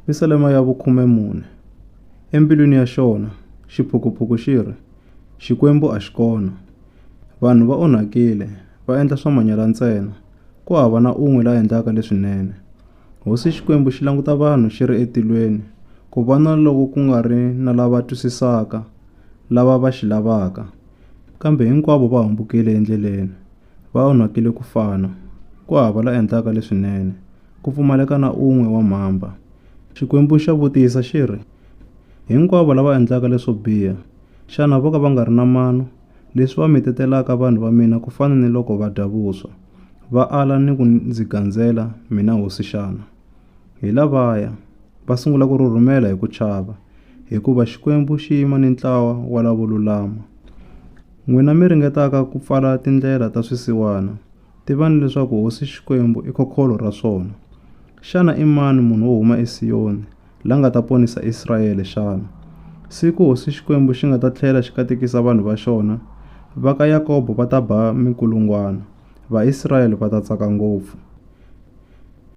Pisalema ya vukhume-mune. Embilwini ya xona, xiphukuphuku xi ri, Xikwembu a xi kona. Vanhu va onhakile, va endla swa manyala ntsena, ku hava na un'we la endlaka leswinene. Hosi Xikwembu xi languta vanhu xi ri etilweni, ku vona loko ku nga ri na lava twisisaka, lava va xi lavaka. Kambe hinkwavo va hambukile endleleni, va onhakile ku fana, ku hava la endlaka leswinene, ku pfumaleka na un'we wa mhamba. Xikwembu xa vutisa xi ri, Hinkwavo lava endlaka leswo biha, xana vo ka va nga ri na mano, leswi va mitetelaka vanhu va mina ku fana ni loko va dya vuswa, va ala ni ku ndzi gandzela mina hosi xana? Hi lavaya, va sungula ku rhurhumela hi ku chava, hikuva Xikwembu xi yima ni ntlawa wa lavo lulama. N'wina mi ringetaka ku pfala tindlela ta swisiwana, tivani leswaku hosi Xikwembu i khokholo ra swona. Xana i mani munhu wo huma eSiyoni, la nga ta ponisa Israele xana? Siku hosi Xikwembu xi nga ta tlhela xi katekisa vanhu va xona, va ka Yakobo va ta ba minkulungwana, Vaisraele va ta tsaka ngopfu.